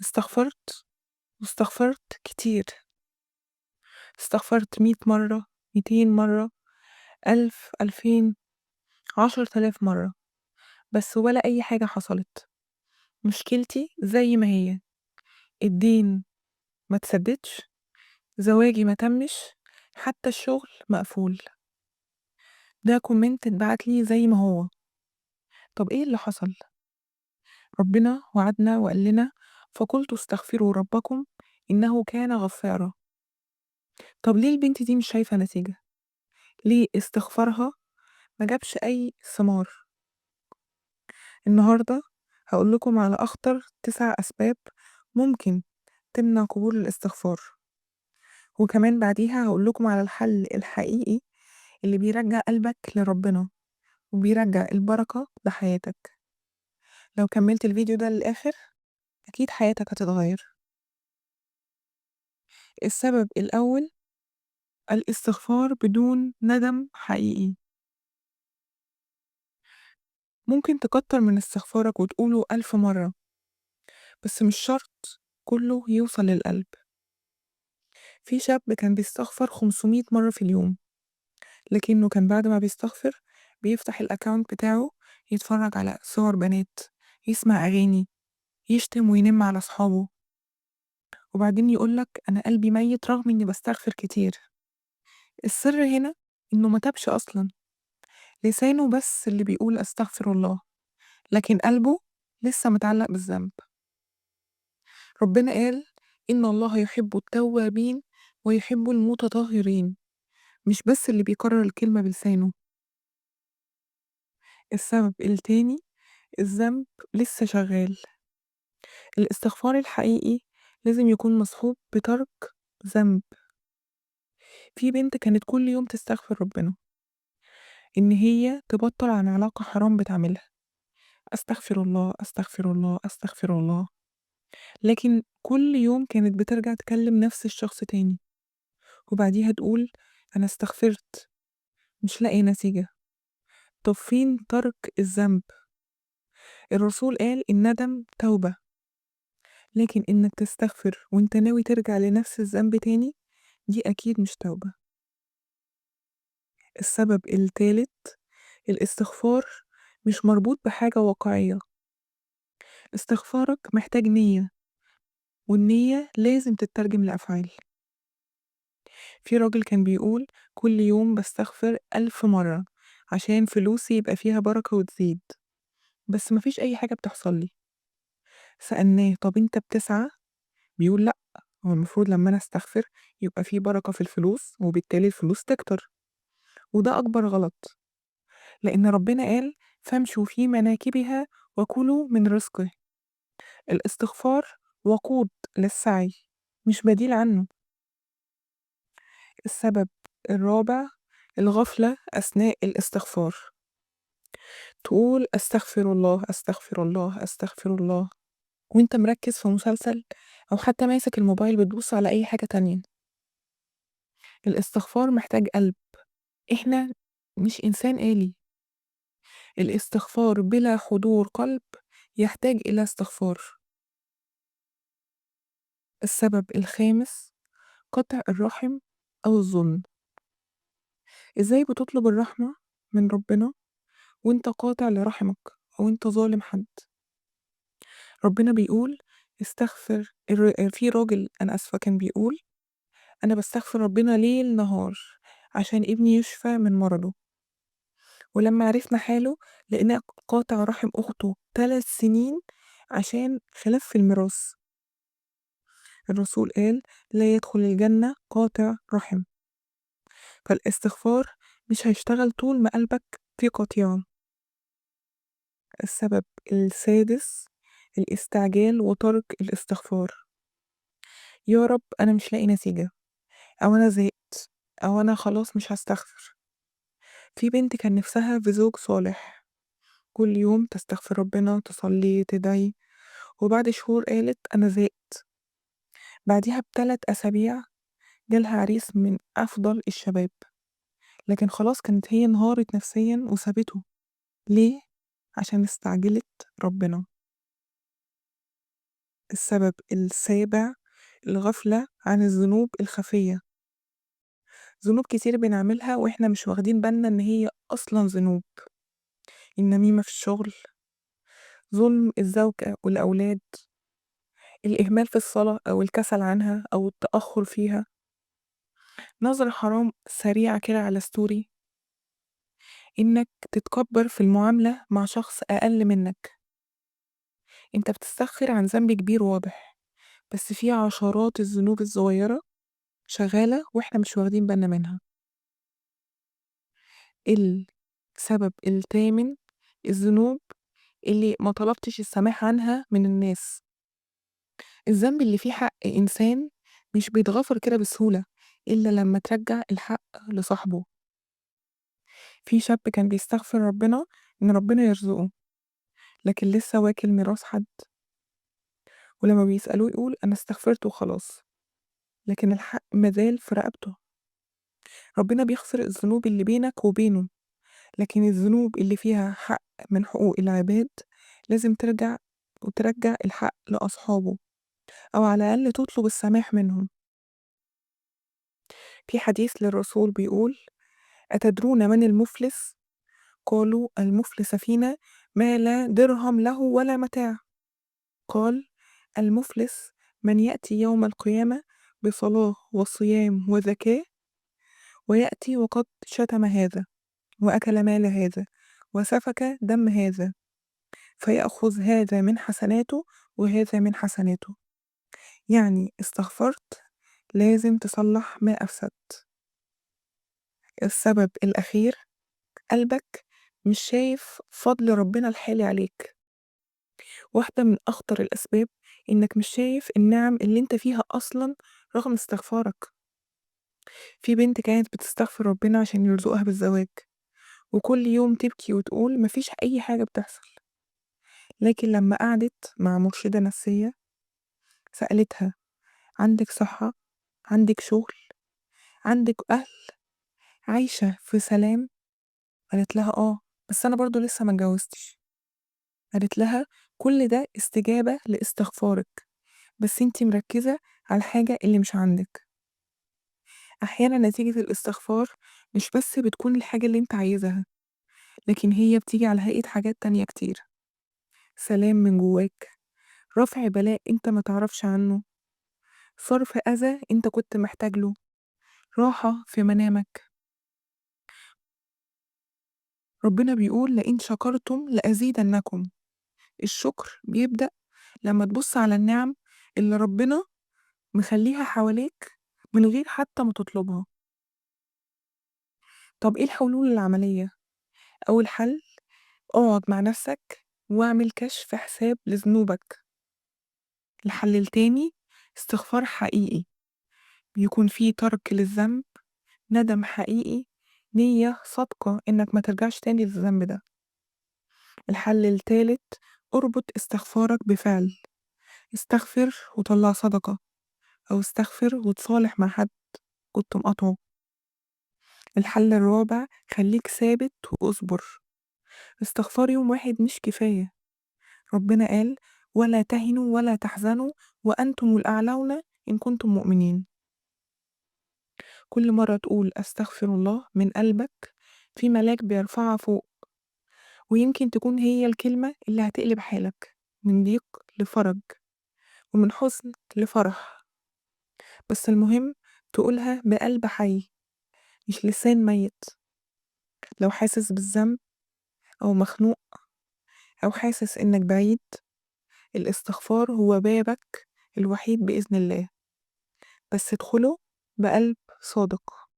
استغفرت واستغفرت كتير، استغفرت 100 مرة، 200 مرة، 1000، 2000، 10,000 مرة، بس ولا أي حاجة حصلت. مشكلتي زي ما هي، الدين ما تسددش، زواجي ما تمش، حتى الشغل مقفول. ده comment اتبعت لي زي ما هو. طب إيه اللي حصل؟ ربنا وعدنا وقال لنا فقلت استغفروا ربكم إنه كان غفارا. طب ليه البنت دي مش شايفة نتيجة؟ ليه استغفارها ما جابش أي ثمار؟ النهاردة هقول لكم على أخطر 9 أسباب ممكن تمنع قبول الاستغفار، وكمان بعديها هقول لكم على الحل الحقيقي اللي بيرجع قلبك لربنا وبيرجع البركة لحياتك. لو كملت الفيديو ده للآخر أكيد حياتك هتتغير. السبب الأول، الاستغفار بدون ندم حقيقي. ممكن تكتر من استغفارك وتقوله 1000 مرة، بس مش شرط كله يوصل للقلب. في شاب كان بيستغفر 500 مرة في اليوم، لكنه كان بعد ما بيستغفر بيفتح ال account بتاعه يتفرج على صور بنات، يسمع أغاني، يشتم وينم على أصحابه، وبعدين يقولك أنا قلبي ميت رغم إني بستغفر كتير. السر هنا إنه ما تابش أصلاً، لسانه بس اللي بيقول أستغفر الله، لكن قلبه لسه متعلق بالذنب. ربنا قال إن الله يحب التوابين ويحب المتطهرين، مش بس اللي بيكرر الكلمة بلسانه. السبب التاني، الذنب لسه شغال. الاستغفار الحقيقي لازم يكون مصحوب بترك ذنب. في بنت كانت كل يوم تستغفر ربنا إن هي تبطل عن علاقة حرام بتعملها، أستغفر الله أستغفر الله أستغفر الله، لكن كل يوم كانت بترجع تكلم نفس الشخص تاني، وبعديها تقول أنا استغفرت مش لاقية نتيجة. طب فين ترك الذنب؟ الرسول قال الندم توبة، لكن إنك تستغفر وإنت ناوي ترجع لنفس الذنب تاني دي أكيد مش توبة. السبب التالت، الاستغفار مش مربوط بحاجة واقعية. استغفارك محتاج نية، والنية لازم تترجم لأفعال. في راجل كان بيقول كل يوم بستغفر 1000 مرة عشان فلوسي يبقى فيها بركة وتزيد، بس مفيش أي حاجة بتحصل لي. سألناه طب أنت بتسعى؟ بيقول لأ، هو المفروض لما أنا أستغفر يبقى في بركة في الفلوس وبالتالي الفلوس تكتر، وده أكبر غلط، لأن ربنا قال فامشوا في مناكبها وكلوا من رزقه. الاستغفار وقود للسعي مش بديل عنه. السبب الرابع، الغفلة أثناء الاستغفار. تقول أستغفر الله أستغفر الله أستغفر الله وانت مركز في مسلسل أو حتى ماسك الموبايل بتبص على أي حاجة تانية. الاستغفار محتاج قلب، إحنا مش إنسان آلي. الاستغفار بلا حضور قلب يحتاج إلى استغفار. السبب الخامس، قطع الرحم أو الظلم. إزاي بتطلب الرحمة من ربنا وإنت قاطع لرحمك أو إنت ظالم حد؟ ربنا بيقول استغفر. في راجل أنا آسفة كان بيقول أنا بستغفر ربنا ليل نهار عشان ابني يشفى من مرضه، ولما عرفنا حاله لقيناه قاطع رحم أخته 3 سنين عشان خلاف في الميراث. الرسول قال لا يدخل الجنة قاطع رحم. فالاستغفار مش هيشتغل طول ما قلبك فيه قطيعة. السبب السادس، الاستعجال وترك الاستغفار. يا رب أنا مش لاقي نتيجة، أو أنا زهقت، أو أنا خلاص مش هستغفر. في بنت كان نفسها في زوج صالح، كل يوم تستغفر ربنا، تصلي، تدعي، وبعد شهور قالت أنا زهقت. بعديها ب3 أسابيع جالها عريس من أفضل الشباب، لكن خلاص كانت هي انهارت نفسيا وسابته. ليه؟ عشان استعجلت ربنا. السبب السابع الغفلة عن الذنوب الخفية. ذنوب كتير بنعملها وإحنا مش واخدين بالنا إن هي أصلاً ذنوب. النميمة في الشغل، ظلم الزوجة والأولاد، الإهمال في الصلاة أو الكسل عنها أو التأخر فيها، نظرة حرام سريعة كده على ستوري، إنك تتكبر في المعاملة مع شخص أقل منك. أنت بتستغفر عن ذنب كبير واضح، بس في عشرات الذنوب الصغيرة شغالة وإحنا مش واخدين بالنا منها. السبب الثامن الذنوب اللي ما طلبتش السماح عنها من الناس. الذنب اللي فيه حق إنسان مش بيتغفر كده بسهولة إلا لما ترجع الحق لصاحبه. في شاب كان بيستغفر ربنا إن ربنا يرزقه، لكن لسه واكل ميراث حد، ولما بيسألوه يقول أنا استغفرت وخلاص، لكن الحق مازال في رقبته. ربنا بيغفر الذنوب اللي بينك وبينه، لكن الذنوب اللي فيها حق من حقوق العباد لازم ترجع وترجع الحق لأصحابه، أو على الأقل تطلب السماح منهم. في حديث للرسول بيقول: أتدرون من المفلس؟ قالوا: المفلس فينا ما لا درهم له ولا متاع. قال: المفلس من يأتي يوم القيامة بصلاة وصيام وزكاة، ويأتي وقد شتم هذا وأكل مال هذا وسفك دم هذا، فيأخذ هذا من حسناته وهذا من حسناته. يعني استغفرت لازم تصلح ما أفسدت. السبب الأخير، قلبك مش شايف فضل ربنا الحالي عليك. واحدة من أخطر الأسباب إنك مش شايف النعم اللي انت فيها أصلاً رغم استغفارك. في بنت كانت بتستغفر ربنا عشان يرزقها بالزواج، وكل يوم تبكي وتقول مفيش أي حاجة بتحصل، لكن لما قعدت مع مرشدة نفسية سألتها: عندك صحة؟ عندك شغل؟ عندك أهل؟ عايشة في سلام؟ قالت لها: آه، بس أنا برضو لسه ما اتجوزتش. قالت لها: كل ده استجابة لاستغفارك، بس انتي مركزة على الحاجة اللي مش عندك. أحيانا نتيجة الاستغفار مش بس بتكون الحاجة اللي انت عايزها، لكن هي بتيجي على هيئة حاجات تانية كتير. سلام من جواك، رفع بلاء انت ما تعرفش عنه، صرف أذى انت كنت محتاج له، راحة في منامك. ربنا بيقول: لئن شكرتم لأزيدنكم. الشكر بيبدأ لما تبص على النعم اللي ربنا مخليها حواليك من غير حتى ما تطلبها. طب إيه الحلول العملية؟ أول حل، اقعد مع نفسك واعمل كشف حساب لذنوبك. الحل التاني، استغفار حقيقي بيكون فيه ترك للذنب، ندم حقيقي، نية صادقة إنك ما ترجعش تاني للذنب ده. الحل التالت، اربط استغفارك بفعل. استغفر وطلع صدقة، أو استغفر وتصالح مع حد كنت مقاطعه. الحل الرابع، خليك ثابت واصبر. استغفار يوم واحد مش كفاية. ربنا قال: ولا تهنوا ولا تحزنوا وأنتم الأعلون إن كنتم مؤمنين. كل مرة تقول أستغفر الله من قلبك، في ملاك بيرفعها فوق، ويمكن تكون هي الكلمة اللي هتقلب حالك من ضيق لفرج، ومن حزن لفرح. بس المهم تقولها بقلب حي، مش لسان ميت. لو حاسس بالذنب أو مخنوق أو حاسس إنك بعيد، الاستغفار هو بابك الوحيد بإذن الله، بس ادخله بقلب صادق.